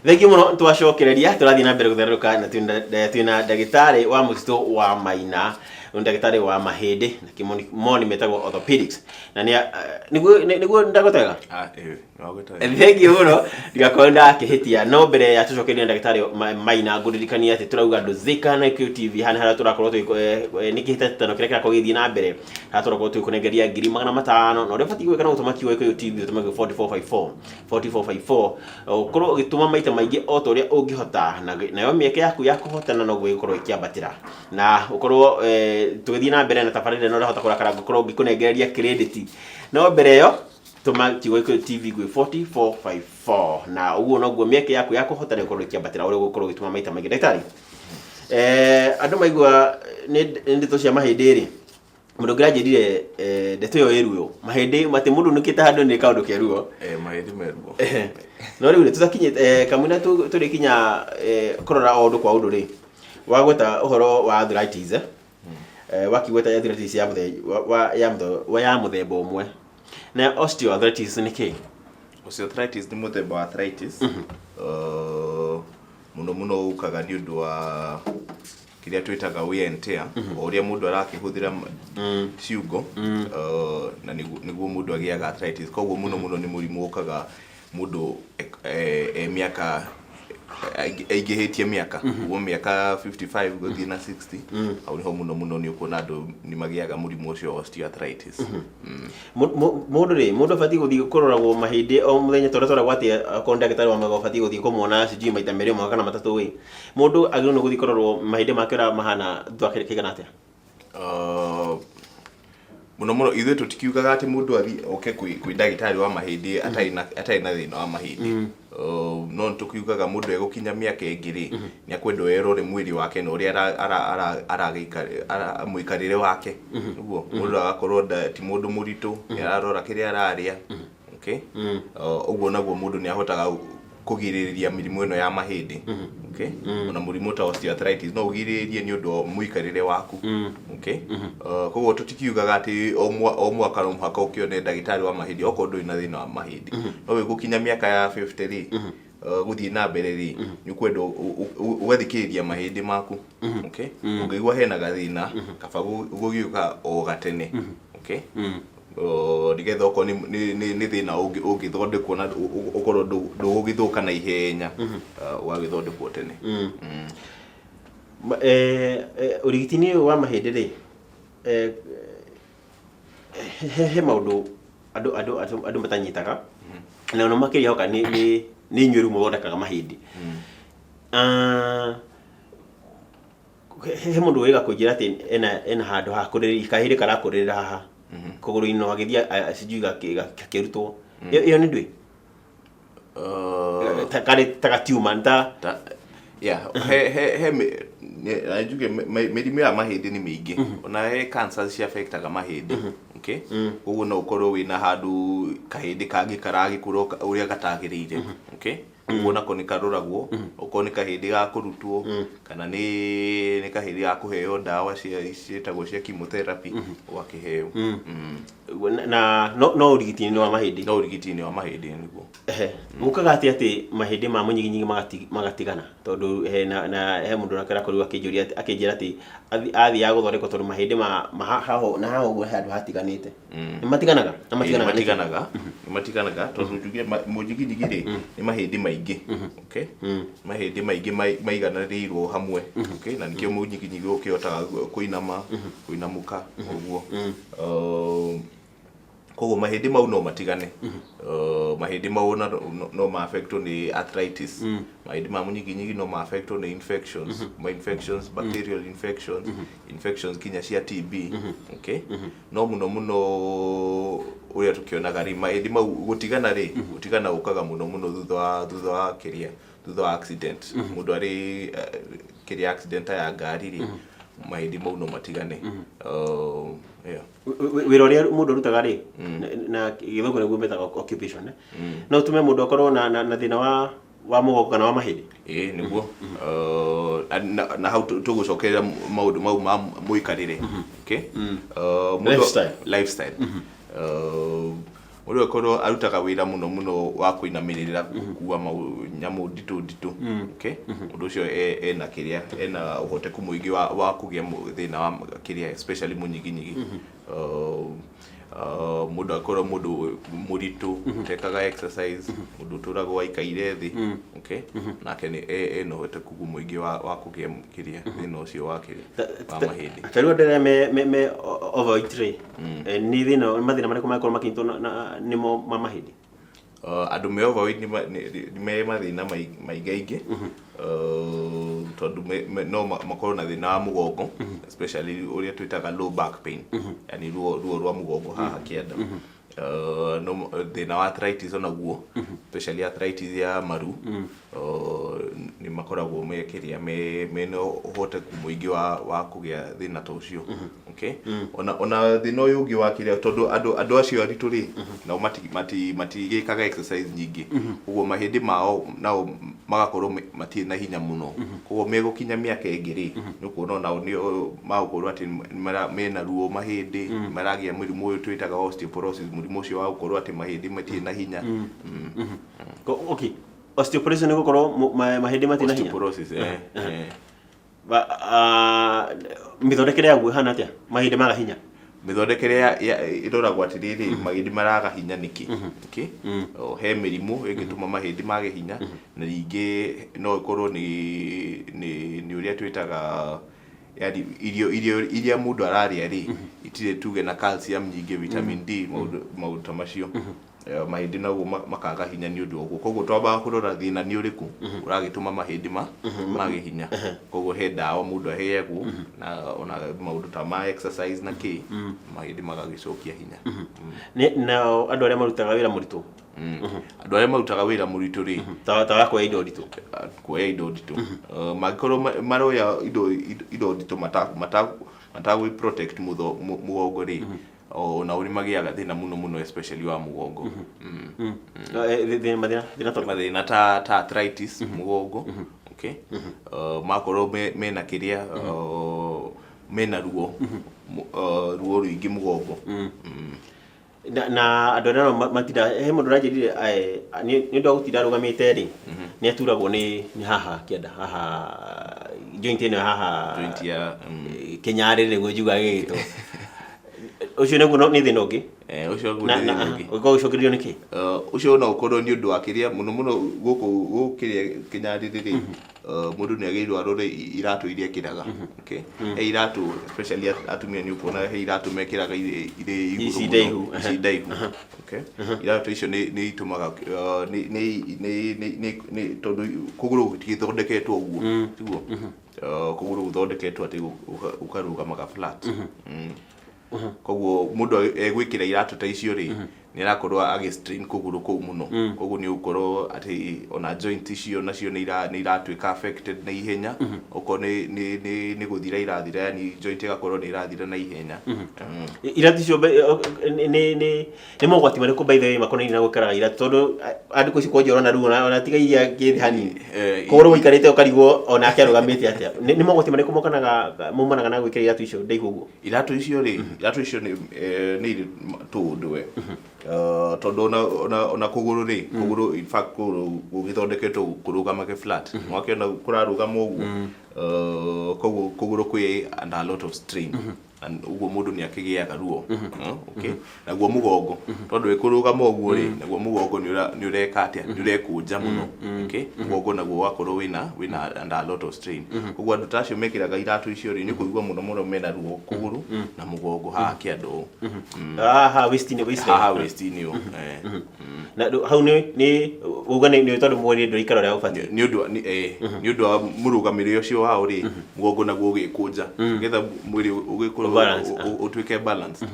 Thengiũ mũno, twacokereria tũrathiĩ na mbere gũthererũka na twĩna ndagĩtarĩ wa mũtitũ wa Maina, nĩ ndagĩtarĩ wa mahĩndĩ na kĩmoni metagwo orthopedics, na nĩ nĩguo ndagũtega. Ah, nĩwagwĩta wega. Thengiũ mũno, ndigakorwo ndakĩhĩtia. No mbere ya tũcokerie ndagĩtarĩ Maina, ngũririkania atĩ tũrauga ndũthika na Gĩkũyũ TV haha nĩ harĩa tũrakorwo nĩ kĩhĩtahĩtano kĩrĩa kĩrakorwo gĩgĩthiĩ na mbere, harĩa tũrakorwo tũgĩkũnengeria 500,000, na ũrĩa ũbatiĩ gwĩka no gũtũma kiugo Gĩkũyũ TV, ũtũme gwĩ 4454 4454, ũkorwo ũgĩtũma maita maingĩ o ta ũrĩa ũngĩhota, na nayo mĩeke yaku ya kũhotana noguo ĩgũkorwo ĩkĩambatĩra, na ũkorwo tũgĩthiĩ na mbere na tabarĩra ĩno ũrahota kũrakara, ngũkorwo ngĩkũnengereria credit. No mbere ĩyo, tũma kiugo Gĩkũyũ TV gwĩ 4454, na ũguo noguo mĩeke yaku ya kũhotana ĩgũkorwo ĩkĩambatĩra ũrĩa ũgũkorwo ũgĩtũma maita maingĩ. Ndagĩtarĩ, andũ maigua nĩ ndeto cia mahĩndĩ rĩ, mũndũ ũngĩ aranjĩrire ndeto ĩyo ĩ ruo, mahĩndĩ matĩ mũndũ unĩkĩte handũ nĩ kaũndũ ke ruo. Mahĩndĩ me ruo. No rĩu rĩ, tũtakinyĩte kamũira tũrĩkinya kũrora o ũndũ kwa ũndũ rĩ, wagweta ũhoro wa arthritis, wakĩgweta arthritis ya ya mũthemba ũmwe, na osteoarthritis nĩ kĩĩ? Osteoarthritis nĩ mũthemba wa arthritis. Mũno mũno ũkaga nĩ ũndũ wa kĩrĩa twĩtaga wear and tear, o ũrĩa mũndũ arakĩhũthĩra ciũngo, na nĩguo mũndũ agĩaga arthritis. Koguo mũno mũno nĩ mũrimũ ũkaga mũndũ e mĩaka aingĩhĩtie mĩaka, ũguo mĩaka 55 gũthiĩ na 60, hau nĩho mũno mũno nĩ ũkuona andũ nĩ magĩaga mũrimũ ũcio wa osteoarthritis. Mũndũ rĩ, mũndũ abatiĩ gũthiĩ kũroragwo mahĩndĩ o mũthenya, tondũ twaragwo atĩ akorwo ndagĩtarĩ wa magego abatiĩ gũthiĩ kũmwona sijui maita merĩ o mwaka kana matatũ ĩ, mũndũ agĩrĩirwo nĩ gũthiĩ kũrorwo mahĩndĩ make ũrĩa mahana thutha wa kĩigana atĩa? Mũno mũno ithuĩ tũtikiugaga atĩ mũndũ athiĩ oke kwĩ ndagĩtarĩ wa mahĩndĩ atarĩ na thĩna wa mahĩndĩ. No nĩtũkiugaga mũndũ egũkinya mĩaka ĩngĩ rĩ, nĩ akwendwo erore mwĩrĩ wake na ũrĩa mũikarĩre wake, nĩguo mũndũ agakorwo ti mũndũ mũritũ, nĩ ararora kĩrĩa ararĩa, okay? Ũguo naguo mũndũ nĩ ahotaga kũgirĩrĩria mĩrimũ ĩno ya mahĩndĩ, okay? Ona mũrimũ ta osteoarthritis no ũgirĩrĩrie nĩ ũndũ wa mũikarĩre waku, okay? Koguo tũtikiugaga atĩ o mwaka no mũhaka ũkĩone ndagĩtarĩ wa mahĩndĩ okorwo ndũrĩ na thĩna wa mahĩndĩ. No wĩgũkinya mĩaka ya 50 rĩ, gũthiĩ na mbere rĩ, nĩ ũkwenda ũgathikĩrĩria mahĩndĩ maku, okay? Ũngĩigua hena gathĩna, kaba gũgĩũka o gatene, okay? Nĩgetha okorwo nĩ thĩna ũngĩthondekwo na ũkorwo ndũgũgĩthũka na ihenya, ũgagĩthondekwo tene. Ũrigiti-inĩ ũyũ wa mahĩndĩ rĩ, he maũndũ andũ matanyitaga, na mũno makĩria hoka nĩ inyuĩ rĩu mũthondekaga mahĩndĩ. Ah, he mũndũ wĩga kũnjĩra atĩ ena handũ hakũrĩrĩ kahĩndĩ karakũrĩrĩra haha kũgũrũ-inĩ, no agĩthiĩ sijui gakĩrutwo. Ĩyo nĩ ndwĩ karĩ ta gatiuma ta Yeah, he he he na njuge mĩrimũ ya mahĩndĩ nĩ mĩingĩ, ona he cancer ci affectaga mahĩndĩ, okay? Koguo no ũkorwo wĩna handũ kahĩndĩ kangĩ karagĩkũra ũrĩa gatagĩrĩire, okay? Koguo nako nĩ karoragwo, okorwo nĩ kahĩndĩ ga kũrutwo kana nĩ kahĩndĩ ga kũheo ndawa cia ciĩtagwo cia chemotherapy, ũgakĩheo. Na no ũrigiti-inĩ wa mahĩndĩ? No ũrigiti-inĩ wa mahĩndĩ nĩguo. Ehe. Gũkaga atĩ mahĩndĩ ma mũnyiginyigi magatigana, tondũ he na he mũndũ nake arakorirwo akĩnjũria akĩnjĩra atĩ athiaga gũthondekwo tondũ mahĩndĩ ma haha na haha ũguo he handũ hatiganĩte. Nĩ matiganaga? Na Ĩĩ, nĩ matiganaga nĩkĩ? Matiganaga, nĩ matiganaga tondũ njuge mũnyiginyigi rĩ, nĩ mahĩndĩ maingĩ, okay? Mahĩndĩ maingĩ maiganĩrĩirwo hamwe, okay? Na nĩkĩo mũnyiginyigi ũkĩhotaga kũinama, kũinamũka ũguo. Koguo mahĩndĩ mau no matigane. Mahĩndĩ mau ona no ma affectwo nĩ arthritis, mahĩndĩ ma mũnyiginyigi no ma affectwo nĩ infections, ma infections, bacterial infections, infections nginya cia TB, okay? No mũno mũno ũrĩa tũkĩonaga rĩ, mahĩndĩ mau gũtigana rĩ, gũtigana gũkaga mũno mũno thutha wa kĩrĩa, thutha wa accident, mũndũ arĩ kĩrĩa, accident ta ya ngari rĩ, mahĩndĩ mau no matigane. Yeah. Wĩra ũrĩa mũndũ arutaga rĩ, na gĩthũngũ nĩguo metaga occupation, eh? No ũtũme mũndũ akorwo na thĩna wa mũgongo kana wa mahĩndĩ? Ĩĩ, nĩguo. Na hau tũgũcokerera maũndũ mau ma mũikarĩre, okay? Lifestyle. Lifestyle. Mũndũ akorwo arutaga wĩra mũno mũno wa kũinamĩrĩra, gũkua nyamũ nditũ nditũ, okay, mũndũ ũcio ena kĩrĩa, ena ũhoteku mũingĩ wa kũgĩa thĩna wa kĩrĩa, especially mũnyiginyigi. Mũndũ akorwo mũndũ mũritũ, ũtekaga exercise, mũndũ ũtũraga aikaire thĩ, okay, nake nĩ ena ũhoteku mũingĩ wa kũgĩa kĩrĩa, thĩna ũcio wa kĩrĩa, wa mahĩndĩ. Ta rĩu andũ arĩa me overweight rĩ, nĩ thĩna, mathĩna marĩkũ mangĩkorwo makĩnyitwo nĩmo ma mahĩndĩ? Andũ me overweight nĩ me mathĩna maingaingĩ, tondũ no makorwo na thĩna wa mũgongo, especially ũrĩa twĩtaga low back pain, yani ruo rwa mũgongo haha kĩanda. No thĩna wa arthritis onaguo, especially arthritis ya maru, nĩ makoragwo me kĩrĩa, mena ũhoteku mũingĩ wa kũgĩa thĩna ta ũcio, okay. Ona thĩna ũyũ ũngĩ wa kĩrĩa, tondũ andũ acio aritũ rĩ, nao matigĩkaga exercise nyingĩ, ũguo mahĩndĩ mao nao magakorwo matirĩ na hinya mũno. Koguo megũkinya mĩaka ĩngĩ rĩ, nĩ ũkuona onao nĩ magũkorwo atĩ mena ruo mahĩndĩ, maragĩa mũrimũ ũyũ twĩtaga osteoporosis, mũrimũ ũcio wa gũkorwo atĩ mahĩndĩ matirĩ na hinya. Okay, osteoporosis nĩ gũkorwo mahĩndĩ matirĩ na hinya? Osteoporosis, eh. Mĩthondekere yaguo ĩhana atĩa, mahĩndĩ maga hinya? Mĩthondekere ĩroragwo atĩrĩrĩ, mahĩndĩ maraga hinya nĩkĩ? Okay? O, he mĩrimũ ĩngĩtũma mahĩndĩ mage hinya, na ningĩ no ĩkorwo nĩ ũrĩa twĩtaga, yani irio iria mũndũ ararĩa rĩ, itirĩ tuge na calcium nyingĩ, vitamin D, maũndũ ta macio. Mahĩndĩ naguo makaga hinya nĩ ũndũ wa ũguo. Koguo twambaga kũrora thĩna nĩ ũrĩkũ ũragĩtũma mahĩndĩ mage hinya. Koguo he ndawa mũndũ aheagwo, na ona maũndũ ta ma exercise na kĩ, mahĩndĩ magagĩcokia hinya. Nao andũ arĩa marutaga wĩra mũritũ? Andũ arĩa marutaga wĩra mũritũ rĩ, ta wa kuoya indo nditũ. Kuoya indo nditũ, mangĩkorwo maroya indo nditũ matagwĩ protect mũgongo rĩ, o nao nĩ magĩaga thĩna mũno mũno, especially wa mũgongo. Mathĩna ta Mathĩna ta arthritis mũgongo, okay. Makorwo mena kĩrĩa, mena ruo rũingĩ mũgongo. Na andũ arĩa nao matinda, he mũndũ ũranjĩrire, nĩ ũndũ wa gũtinda arũgamĩte rĩ, nĩ aturagwo nĩ haha kĩanda haha, joint ĩno ya haha. Joint ya kĩnyarĩrĩ nĩguo njugaga gĩgĩtwo. Ũcio nĩguo nĩ thĩna ũngĩ? Eh, ũcio guo Na nĩ na thĩna ũngĩ. Ũgĩkorwo ũgĩcũngĩrĩrio nĩ kĩ? Ũcio no ũkorwo nĩ ũndũ wa kĩrĩa, mũno mũno gũkũ kĩrĩa kĩnyarĩrĩ rĩ, mũndũ nĩ agĩrĩirwo arore iratũ iria ekĩraga, okay. He iratũ, especially atumia, nĩ ũkuona he iratũ mekĩraga irĩ igũrũ Ici mũno. ndaihu. Ici ndaihu, okay. Iratũ icio nĩ itũmaga, nĩ tondũ kũgũrũ gũtigĩthondeketwo ũguo, tiguo? Kũgũrũ gũthondeketwo atĩ gũkarũgamaga flat. Koguo mũndũ egwĩkĩra iratũ ta icio rĩ, nĩ arakorwo agĩ strain kũgũrũ kũu mũno. Koguo nĩ ũgũkorwo atĩ ona joint icio nacio nĩ iratuĩka affected na ihenya. Okorwo nĩ gũthira irathira, yani joint ĩgakorwo nĩ irathira na ihenya. Iratũ icio nĩ mogwati marĩkũ, by the way, makonainie na gwĩkĩraga iratũ? Tondũ andũ ici kwanja ũrona rĩu ona tiga iria ngĩthĩ hanini, kũgũrũ gũikarĩte ũkarigwo onake arũgamĩte atĩa. Nĩ mogwati marĩkũ mokanaga maumanaga na gwĩkĩra iratũ icio ndaihu ũguo? Iratũ icio rĩ, iratũ icio nĩ irĩ tũũndũ we. Tondũ ona kũgũrũ rĩ, kũgũrũ, in fact, kũgũrũ gũgĩthondeketwo kũrũgamage flat, wakĩona kũrarũgama ũguo. Koguo kũgũrũ kwĩ under a lot of strain and ũguo mũndũ nĩ akĩgĩaga ruo. Okay, naguo mũgongo, tondũ ĩkũrũgama ũguo rĩ, naguo mũgongo nĩ ũreka atĩa? Nĩ ũrekũnja mũno, okay. Mũgongo naguo ũgakorwo wĩna under a lot of strain. Koguo andũ ta acio mekĩraga iratũ icio rĩ, nĩ kũigua mũno mũno mena ruo kũgũrũ na mũgongo haha kĩanda ũũ. Haha waist-inĩ, waistline. Haha waist-inĩ ũũ, eh. Na hau nĩ uga nĩ tondũ mwĩrĩ ndũraikara ũrĩa ũbatiĩ. Nĩ ũndũ wa mũrũgamĩrĩre ũcio wao rĩ, mũgongo naguo ũgĩkũnja nĩgetha mwĩrĩ ũgĩkorwo Balance. Ũtuĩke balance.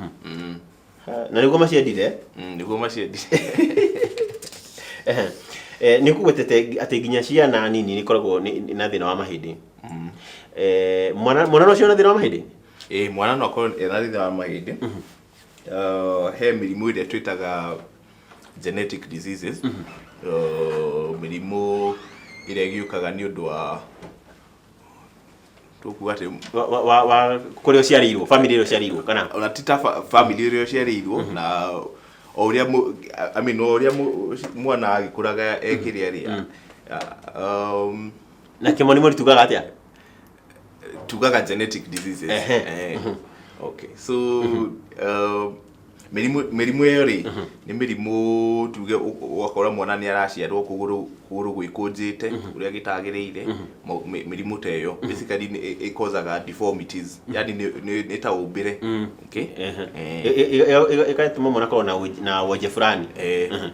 Na nĩguo maciendire. Nĩguo maciendire. Ehe. Nĩ ũkũgwetete atĩ nginya ciana nini nĩ ikoragwo na thĩna wa mahĩndĩ. Mwana no acio na thĩna wa mahĩndĩ? Ĩ, mwana no akorwo ena thĩna wa mahĩndĩ. He mĩrimũ ĩrĩa twĩtaga genetic diseases, mĩrimũ ĩrĩa ĩgĩũkaga nĩ ũndũ wa, tũkuga atĩ Wa kũrĩa ũciarĩirwo, family ĩrĩa ũciarĩirwo, kana? Ona ti ta family ĩrĩa ũciarĩirwo, na O ũrĩa I mean, o ũrĩa mwana agĩkũraga ekĩrĩa rĩ, Na kĩmonimoni tugaga atĩa? Tugaga genetic diseases. Okay, so mĩrimũ ĩyo rĩ, nĩ mĩrimũ tuge ũgakora mwana nĩ araciarwo kũgũrũ gwĩkũnjĩte ũrĩa gĩtagĩrĩire. Mĩrimũ ta ĩyo basically nĩ ĩkozaga deformities, yani nĩ ta ũmbĩre, okay. Ĩgatũma mwana akorwo na wonje fulani.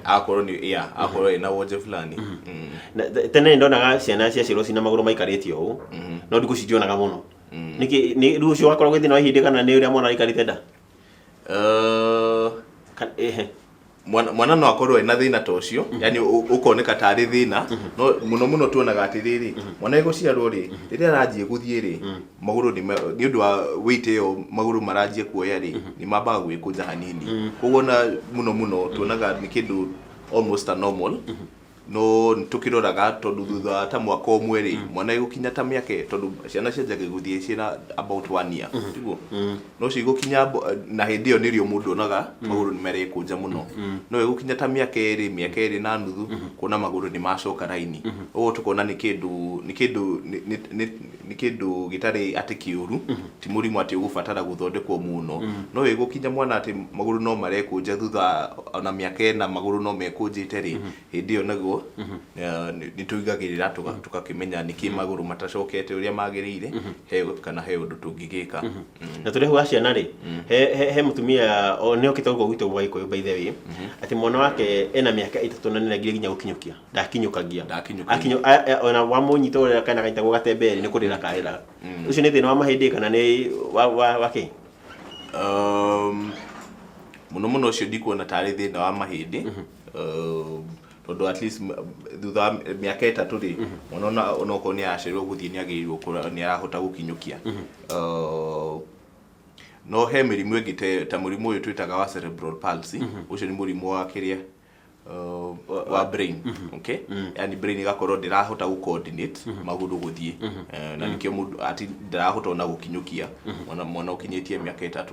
Akorwo nĩ, yeah, akorwo ena wonje fulani. Tene nĩ ndonaga ciana ciaciarwo cina magũrũ maikarĩte ũũ, no ndukũ ici ndionaga mũno. Nĩkĩ nĩ rĩu ũcio wakorwo gwĩ thĩna wa ihĩndĩ kana nĩ ũrĩa mwana aikarĩte nda? Mwana no akorwo ena thĩna ta ũcio, yani ũkoneka tarĩ thĩna, no mũno mũno tuonaga atĩrĩrĩ, mwana egũciarwo rĩ, rĩrĩa aranjia gũthiĩ rĩ, magũrũ nĩ ũndũ wa weight ĩyo magũrũ maranjia kuoya rĩ, nĩ mambaga gwĩkũnja hanini. Koguo ona mũno mũno tuonaga nĩ kĩndũ almost a normal, no nĩ tũkĩroraga tondũ thutha wa ta mwaka ũmwe rĩ, mwana egũkinya ta mĩaka, tondũ ciana cianjagia gũthiĩ ciĩna about one year, tiguo? No cigũkinya na hĩndĩ ĩyo nĩrĩo mũndũ onaga magũrũ nĩ marekũnja mũno, no ĩgũkinya ta mĩaka 2, mĩaka 2.5, kuona magũrũ nĩ macoka raini. Ũguo tũkona nĩ kĩndũ nĩ kĩndũ gĩtarĩ atĩ kĩũru, ti mũrimũ atĩ ũgũbatara gũthondekwo mũno. No ĩgũkinya mwana atĩ magũrũ no marekũnja thutha ona mĩaka 4, magũrũ no mekũnjĩte rĩ, hĩndĩ ĩyo naguo nĩ tũigagĩrĩra tũgakĩmenya nĩkĩ magũrũ matacokete ũrĩa magĩrĩire, he kana he ũndũ tũngĩgĩka. Na tũrĩ hau ha ciana rĩ, he mũtumia o nĩ okĩte gũkũ gwitũ gwa Gĩkũyũ, by the way, atĩ mwana wake ena mĩaka 3 na nĩarengire nginya gũkinyũkia, ndakinyũkagia. Ndakinyũkagia. Ona wamũnyita ũrĩa kana kanyitagwo gatembere nĩ kũrĩra karĩraga. Ũcio nĩ thĩna wa mahĩndĩ kana nĩ wa kĩ? Mũno mũno ũcio ndikuona tarĩ thĩna wa mahĩndĩ, tondũ at least thutha wa mĩaka 3 rĩ, mwana onokorwo nĩ aracererwo gũthiĩ, nĩ agĩrĩirwo nĩ arahota gũkinyũkia. No he mĩrimũ ĩngĩ ta mũrimũ ũyũ twĩtaga wa cerebral palsy. Ũcio nĩ mũrimũ wa kĩrĩa, wa brain, okay, yani brain ĩgakorwo ndĩrahota gũ coordinate magũrũ gũthiĩ. Na nĩkĩo mũndũ ati ndarahota ona gũkinyũkia, mwana ũkinyĩtie mĩaka 3.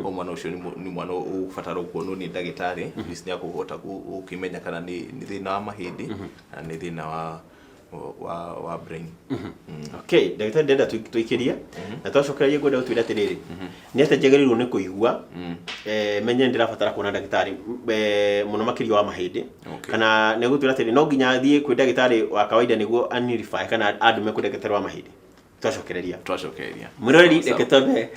O mwana ũcio nĩ mwana ũgũbatara kuonwo nĩ ndagĩtarĩ, at least nĩ akũhota gũkĩmenya kana nĩ thĩna wa mahĩndĩ kana nĩ thĩna wa brain. Okay, ndagĩtarĩ, ndĩrenda tũikĩrie na twacokereria ngwenda gũtwĩra atĩrĩrĩ, nĩ atĩa njagĩrĩirwo nĩ kũigua menye ndĩrabatara kuona ndagĩtarĩ, mũno makĩria wa mahĩndĩ? Kana nĩ gũtwĩra atĩrĩ, no nginya thiĩ kwĩ ndagĩtarĩ wa kawaida nĩguo anirify kana andume kwĩ ndagĩtarĩ wa mahĩndĩ? Twacokereria. Twacokereria. Mwĩroreri, reke twambe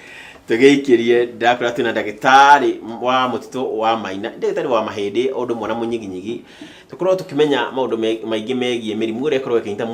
tũgĩikĩrie. Ndakora twĩna ndagĩtarĩ wa mũtitũ wa Maina, ndagĩtarĩ wa mahĩndĩ o ũndũ ũmwe na mũnyiginyigi. Tũkorwo tũkĩmenya maũndũ maingĩ megiĩ mĩrimũ ĩrĩa ĩkoragwo ĩkĩnyita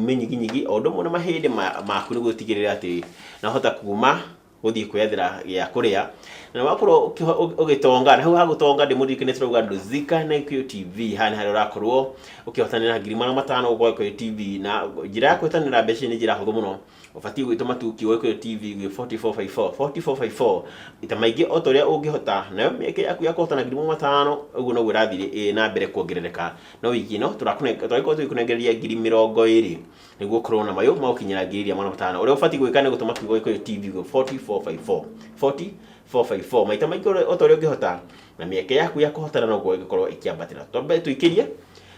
mĩnyiginyigi o ũndũ ũmwe na mahĩndĩ maku, nĩguo ũtigĩrĩre atĩ nahota kuma gũthiĩ kwĩyethera gĩa kũrĩa na wakorwo ũgĩtonga. Na hau ha gũtonga, ndĩmũririkanie tũrauga Ndũzika na Gĩkũyũ TV. Haha nĩ harĩa ũrakorwo ũkĩhotanĩra 500,000 gũkũ Gĩkũyũ TV, na njĩra ya kũhotanĩra mbeca nĩ njĩra hũthũ mũno. Ũbatiĩ gwĩtũma tu kiugo Gĩkũyũ TV gwĩ 4454, 4454, ita maingĩ o ta ũrĩa ũngĩhota, nayo mĩeke yaku ya kũhotana 500,000 ũguo noguo ĩrathiĩ na mbere kuongerereka. No wiki ĩno tũragĩkorwo tũgĩkũnengereria 20,000 nĩguo ũkorwo na mayũ magũkinyĩra 500,000. Ũrĩa ũbatiĩ gwĩka nĩ gũtũma kiugo Gĩkũyũ TV gwĩ 4454, 4454, maita maingĩ o ta ũrĩa ũngĩhota, na mĩeke yaku ya kũhotana noguo ĩgĩkorwo ĩkĩambatĩra. Twambe tũikĩrie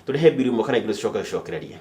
tũrĩhe mbiru ĩmwe kana igĩrĩ, tũcoke tũcokererie.